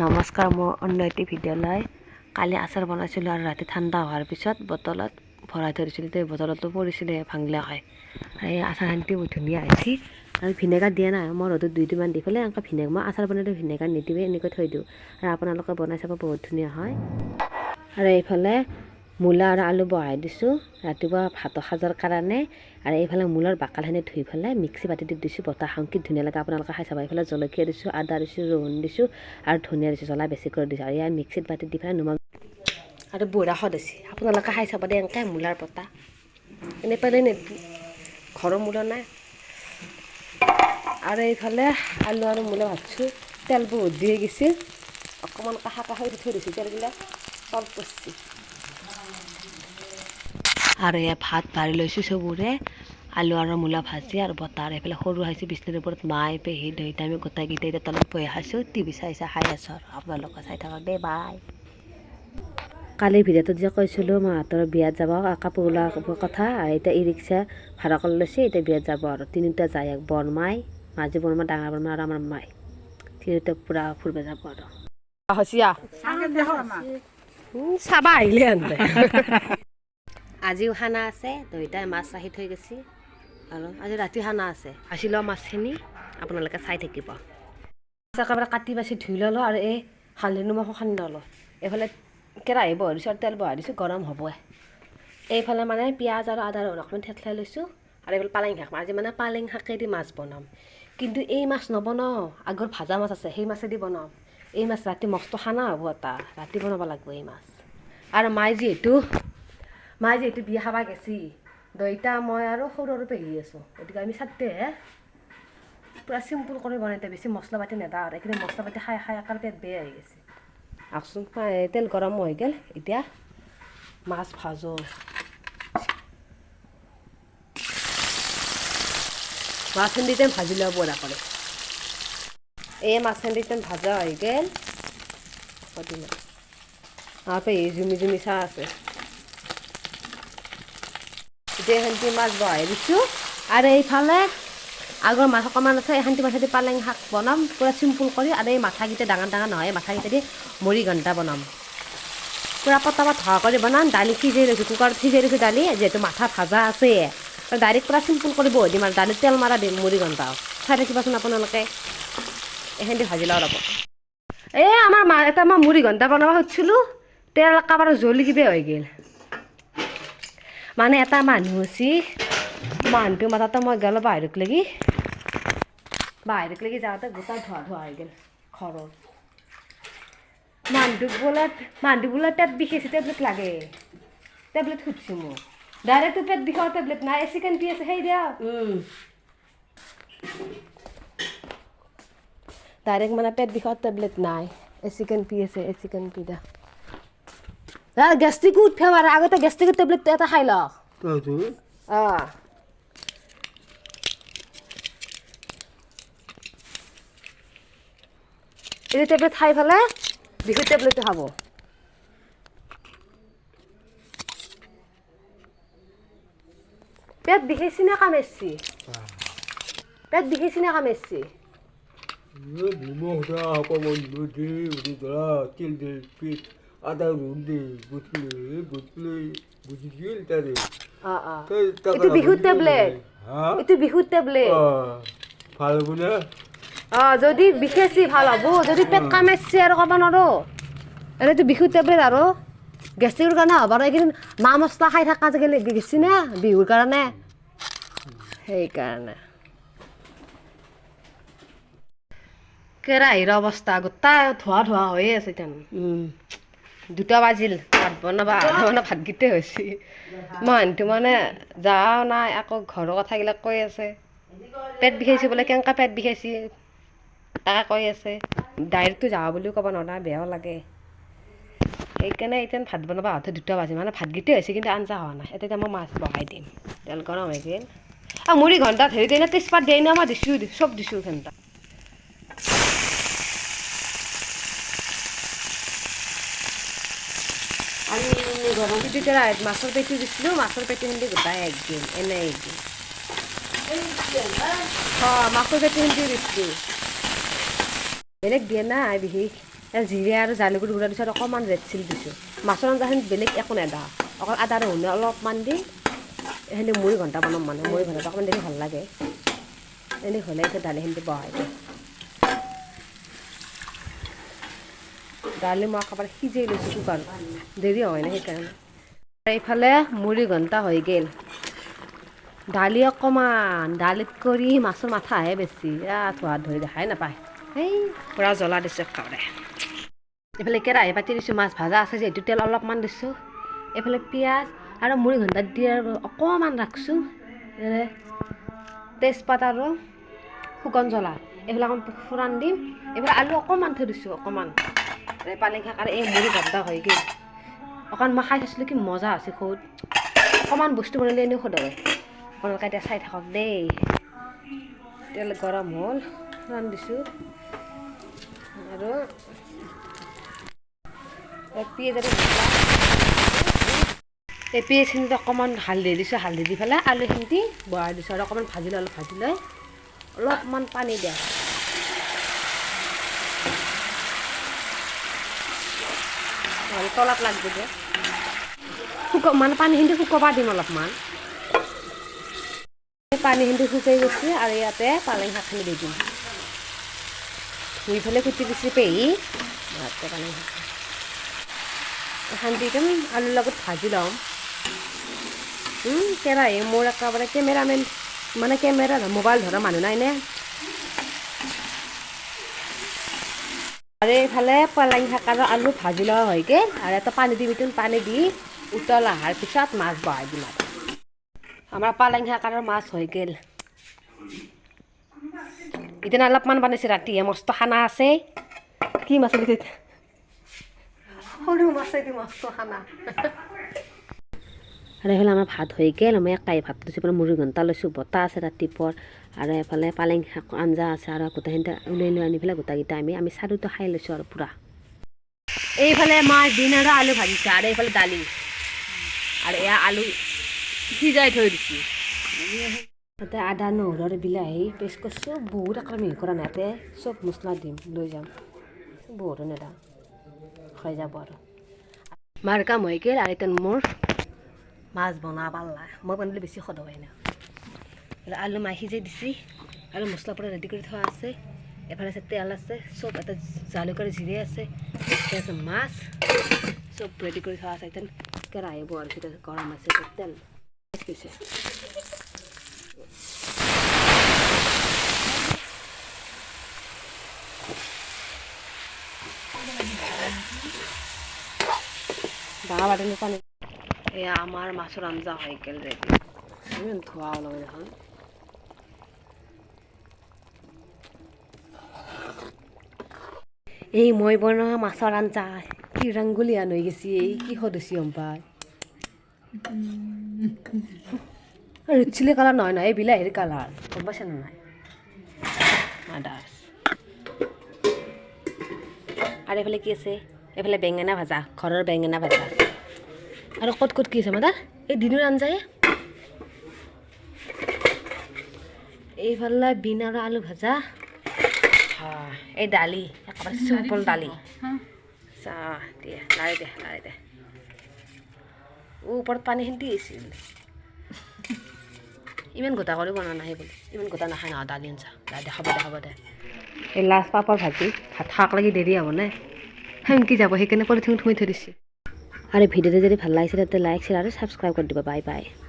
নমস্কাৰ, মোৰ অন্য এটি ভিডিঅ'লৈ। কালি আচাৰ বনাইছিলোঁ আৰু ৰাতি ঠাণ্ডা হোৱাৰ পিছত বটলত ভৰাই থৈ দিছিলোঁ। তেতিয়া বটলতো পৰিছিলে ভাংগিলাকৈ। এই আচাৰখিনি বহুত ধুনীয়া হৈছে আৰু ভিনেগাৰ দিয়া নাই। মই ৰ'দত দুইদিনমান দি পেলাই এনেকৈ ভিনেগাৰ, মই আচাৰ বনালে ভিনেগাৰ নিদিওঁৱে, এনেকৈ থৈ দিওঁ। আৰু আপোনালোকে বনাই চাব, বহুত ধুনীয়া হয়। আৰু এইফালে মূলা আৰু আলু বহাই দিছোঁ ৰাতিপুৱা ভাতৰ সাজৰ কাৰণে। আৰু এইফালে মূলাৰ বাকলিখিনি ধুই পেলাই মিক্সি বাতিটোত দিছোঁ, বটা খাওঁ কি ধুনীয়া লাগে, আপোনালোকে খাই চাব। এইফালে জলকীয়া দিছোঁ, আদা দিছোঁ, ৰহুন দিছোঁ আৰু ধনিয়া দিছোঁ, জ্বলা বেছি কৰি দিছোঁ। আৰু ইয়াৰ মিক্সিত বাতিত দি পেলাই নিমখ আৰু বঢ়া সোৱাদ হৈছে, আপোনালোকে খাই চাব দেই। এনেকৈ মূলাৰ বটা এনেই পেলাই নিদিব, ঘৰৰ মূলা নাই। আৰু এইফালে আলু আৰু মূলা ভাজছোঁ, তেল বহুত দিয়ে গৈছিল, অকণমান কাষা কাষি থৈ দিছোঁ, তেলবিলাক তল পৰছি। আৰু এয়া ভাত বাঢ়ি লৈছোঁ চবৰে, আলু আৰু মূলা ভাজি আৰু বটা। আৰু এইফালে সৰু আহিছে বিচনীৰ ওপৰত মাই, পেহী, দেউতা, আমি গোটেইকেইটা এতিয়া তলত বহি খাইছোঁ, টিভি চাই চাই খাই আছোঁ। আৰু আপোনালোকে চাই থাকক দেই, বাই। কালিৰ ভিডিঅ'টোত যে কৈছিলোঁ মাহঁতৰ বিয়াত যাব কাপোৰ ওলোৱা কথা, এতিয়া ই ৰিক্সা ভাড়া কৰি লৈছে, এতিয়া বিয়াত যাব। আৰু তিনিটা যায়, এক বৰমাই, মাজু বৰমা, ডাঙৰ বৰমা আৰু আমাৰ মাই, তিনিটা পূৰা ফুৰিব যাব। আৰু চাবা আহিলে আজিও খানা আছে, দেউতাই মাছ ৰাখি থৈ গৈছে আৰু আজি ৰাতি খানা আছে। ভাজি লোৱা মাছখিনি আপোনালোকে চাই থাকিব। একেবাৰে কাটি বাছি ধুই ল'লোঁ আৰু এই হালধি নিমখো সানি ল'লোঁ। এইফালে কেৰাহী বহাই দিছোঁ আৰু তেল বহাই দিছোঁ, গৰম হ'বই। এইফালে মানে পিঁয়াজ আৰু আদা ৰহুন অকণমান থেতলাই লৈছোঁ। আৰু এইফালে পালেং শাক, আজি মানে পালেং শাকেদি মাছ বনাম, কিন্তু এই মাছ নবনাওঁ, আগৰ ভাজা মাছ আছে সেই মাছেদি বনাম। এই মাছ ৰাতি মস্ত খানা হ'ব এটা, ৰাতি বনাব লাগিব এই মাছ। আৰু মায়ে যিহেতু বিয়া খাব গেছি, দইতা মই আৰু সৰু সৰু পেহী আছোঁ, গতিকে আমি চাৰিটাহে পূৰা চিম্পুল কৰি বনাই, এতিয়া বেছি মছলা পাতি নেদাওঁ আৰু এইখিনি মছলা পাতি খাই খাই একাল পেট বেয়া হৈ গৈছে। আহকচোন, তেল গৰম হৈ গ'ল, এতিয়া মাছ ভাজোঁ। মাছখিনি এতিয়া ভাজি ল'ব পৰা কৰে। এই মাছখিনি এতিয়া ভাজা হৈ গ'ল। পেহী জুমি জুমি চাহ আছে। এতিয়া এইখানটি মাছ বহাই দিছোঁ। আৰু এইফালে আগৰ মাছ অকণমান আছে, এইখানটি মাছেদি পালেং শাক বনাম পূৰা চিম্পুল কৰি। আৰু এই মাথাকেইটা ডাঙৰ ডাঙৰ নহয়, এই মাথাকেইটা দি মুড়ি ঘণ্টা বনাম, পূৰা পটাপট ধোৱা কৰি বনাম। দালি সিজাই লৈছোঁ, কুকাৰত সিজাই লৈছোঁ দালি, যিহেতু মাথা ভাজা আছে, ডাইৰেক্ট পূৰা চিম্পুল কৰি বহাই দিম। আৰু দালিত তেল মাৰা দিম মুড়ি ঘণ্টা, চাই থাকিবাচোন আপোনালোকে। এইখিনি ভাজি লওঁ ৰ'ব। এই আমাৰ মা এটা মই মুড়ি ঘণ্টা বনাব খুজিছিলোঁ, তেল একেবাৰে জ্বলি কিবা হৈ গ'ল। মানে এটা মানুহ আছে, মানুহটো মাথাতে মই গ'লো বাহিৰক লাগি, বাহিৰক লাগি যাওঁতে গোটেই ধোৱা ধোৱা হৈ গ'ল ঘৰৰ। মানুহটোক বোলে পেট বিষাইছে, টেবলেট লাগে, টেবলেট খুজিছোঁ মোক। ডাইৰেক্টটো পেট বিষৰ টেবলেট নাই, চিকেন পি আছে সেই দিয়া। ডাইৰেক্ট মানে পেট বিষৰ টেবলেট নাই, চিকেন পি আছে, চিকেন পি দা। গেষ্ট্ৰিকো উঠবে পাৰে, আগতে গেষ্ট্ৰিকৰ টেবলেট এটা খাই লওক। অঁ, এই টেবলেট খাই পেলাই বিষৰ টেবলেটটো খাব। পেট বিষাইছি নে কামেছি? পেট বিষাইছি নে কামেছি? আদা রুন দি গুটলি গুটলি বুঝি গেল তারে। এইটো বিহুৰ টেবলেট, এইটো বিহুৰ টেবলেট। ভাল হ'ব না? যদি বিষাইছি ভাল হ'ব, যদি পেট কামাইছি আৰু ক'ব নোৱাৰো। এনেইতো বিহুৰ টেবলেট আৰু গেষ্ট্ৰিকৰ কাৰণে হ'ব। আৰু এইকেইদিন মা মছলা খাই থকা আজিকালি গেছি না বিহুৰ কাৰণে, সেইকাৰণে। কেৰাহীৰ অৱস্থা গোটেই ধোৱা ধোৱা হৈয়ে আছে এতিয়া। দুটা বাজিল, ভাত বনাবা মানে ভাতকেইটাই হৈছে। মানুহটো মানে যাও নাই, আকৌ ঘৰৰ কথাবিলাক কৈ আছে, পেট বিষাইছে বোলে, কেনেকুৱা পেট বিষাইছে তাকে কৈ আছে। ডাইৰেক্টটো যাওঁ বুলিও ক'ব নোৱাৰা, বেয়াও লাগে। সেইকাৰণে এতিয়া ভাত বনাব আহোঁতে দুটা বাজিল, মানে ভাতকেইটাই হৈছে কিন্তু আঞ্জা হোৱা নাই। এতিয়া মই মাছ বহাই দিম, তেল গৰম হৈ গ'ল। আৰু মুড়ি ঘণ্টাত হেৰি দিয়ে না, তেজপাত দিয়ে না, মই দিছোঁ, চব দিছোঁ ঘণ্টা। মাছৰ পেটু দিছিলোঁ, মাছৰ পেটুখিনি গোটাই একদিন এনে একদিন। মাছৰ পেটুখিনি দিছিলোঁ, বেলেগ দিয়া নাই বিশেষ। জিৰা আৰু জালুকৰ গুড়া দিছোঁ আৰু অকণমান ৰেড চিলি দিছোঁ। মাছৰ আঞ্জাখিনিত বেলেগ একো নেদা, অকল আদা নহৰু অলপমান দি এইখিনি মুড়ি ঘণ্টা বনাম, মানে মুড়ি ঘণ্টাটো অকণমান দিলে ভাল লাগে। এনে হ'লে এতিয়া দালিখিনি বহাই দিওঁ। দালি মই একেবাৰে সিজাই লৈছোঁ কুকাৰত, দেৰি হয় না সেইকাৰণে। এইফালে মুড়ি ঘণ্টা হৈ গ'ল, দালি অকণমান, দালিত কৰি মাছৰ মাথাহে বেছি, ধোৱাত ধৰি দেখাই নাপায়। এই পূৰা জ্বলা দিছোঁ একেবাৰে। এইফালে কেৰাহী পাতি দিছোঁ, মাছ ভাজা আছে যিহেতু তেল অলপমান দিছোঁ। এইফালে পিঁয়াজ আৰু মুড়ি ঘণ্টাত দি আৰু অকণমান ৰাখছোঁ, তেজপাত আৰু শুকান জ্বলা এইবিলাক ফোৰাণ দিম। এইফালে আলু অকণমান থৈ দিছোঁ অকণমান, পালেং শাক আৰু এই মুড়ি ঘণ্টা হৈ গ'ল। অকণ মই খাই চাইছিলোঁ কি মজা আছে সোৱাদ, অকণমান বস্তু বনালে এনেও সোৱাদ হয়। আপোনালোকে এতিয়া চাই থাকক দেই। তেল গৰম হ'ল, ফোৰাণ দিছোঁ আৰু পিঁয়াজ আৰু এই পিঁয়াজখিনিত অকণমান হালধি দিছোঁ। হালধি দি পেলাই আলুখিনি বহাই দিছোঁ আৰু অকণমান ভাজি লৈ, অলপ ভাজি লৈ অলপমান পানী দিয়া। তলাত লাগব যে মানে পানীখিনি শুকাব দিম অলপমান। পানীখিনি শুকাই গৈছে আৰু ইয়াতে পালেং শাকখিনি দি দিম। ধুই পেলাই কুটি দিছে পেহী, পালেং শাক এখন দি দিম, আলুৰ লগত ভাজি ল'ম। কেৰাহী মোৰ একেবাৰে কেমেৰামেন, মানে কেমেৰা মোবাইল ধৰা মানুহ নাই নে। আৰু এইফালে পালেং শাক আৰু আলু ভাজি লোৱা হৈ গ'ল। আৰু এটা পানী দিম, এইটো পানী দি উতল অহাৰ পিছত মাছ বহাই দিম। আৰু আমাৰ পালেং শাক আৰু মাছ হৈ গ'ল। এতিয়া অলপমান বনাইছে, ৰাতিহে মস্ত খানা আছে। কি মাছ সৰু মাছেদি মস্ত খানা। আৰু এইফালে আমাৰ ভাত হৈ গ'ল। মই একাই ভাত লৈছোঁ, মানে মুড়ি ঘণ্টা লৈছোঁ, বতাহ আছে ৰাতিপুৱাৰ। আৰু এইফালে পালেং শাক আঞ্জা আছে আৰু গোটেইখিনি উলিয়াই লৈ আনি পেলাই গোটেইকেইটা আমি চাৰিটা খাই লৈছোঁ আৰু পূৰা। এইফালে মাছ বিন আৰু আলু ভাজিছে আৰু এইফালে দালি আৰু এয়া আলু সিজাই থৈ দিছোঁ। তাতে আদা নহৰু আৰু বিলাহী পেষ্ট কৰিছোঁ, বহুত একেবাৰে মিহি কৰা নাই। তাতে চব মছলা দিম, লৈ যাম, বহুতো নেদা হৈ যাব। আৰু মাৰ কাম হৈ গ'ল। আৰু এতিয়া মোৰ মাছ বনাব পাল্লা, মই বনালে বেছি সোৱাদ হয় না। আলু মাই সিজাই দিছে আৰু মছলা পূৰা ৰেডি কৰি থোৱা আছে। এফালে আছে তেল আছে, চব এটা জালুক আৰু জিৰে আছে, আছে মাছ চব ৰেডি কৰি থোৱা আছে। এতিয়া কেৰাহী বহাই দিছোঁ, গৰম আছে তেল দিছে। ডাঙৰ বাটনি পানী। এয়া আমাৰ মাছৰ আঞ্জা হৈ গ'ল ৰেডি। ইমান ধোৱা ওলাব দেখোন। এই মই বনোৱা মাছৰ আঞ্জা কি ৰংগুলীয়ান হৈ গৈছে, এই কি সদস্য গম পায়। ৰেড চিলি কালাৰ নহয় নহয়, এই বিলাহীৰ কালাৰ, গম পাইছে নে নাই? আদাৰ্ছ। আৰু এইফালে কি আছে? এইফালে বেঙেনা ভাজা, ঘৰৰ বেঙেনা ভাজা। আৰু ক'ত ক'ত কি আছে মাদাৰ? এই দিনৰ আঞ্জায়ে। এইফালে বিন আৰু আলু ভাজা, এই দালি, একেবাৰে চিম্পল দালি। দিয়ে লাৰি দে, লাৰি দে। ওপৰত পানীখিনি দি আছিল। ইমান গোটা কৰি বনোৱা নাই বোলে, ইমান গোটা নাখায় নহয় দালি আঞ্জা। দে খাব দে, খাব দে। এই লাষ্ট পাপৰ ভাজি, ভাত শাক লাগি দেৰি হ'ব নে, সেনকি যাব, সেইকাৰণে পলিথিন সোমাই থৈ দিছে। আৰু ভিডিঅ'টো যদি ভাল লাগিছে তেন্তে লাইক, শ্বেয়াৰ আৰু ছাবস্ক্ৰাইব কৰি দিব। Bye bye.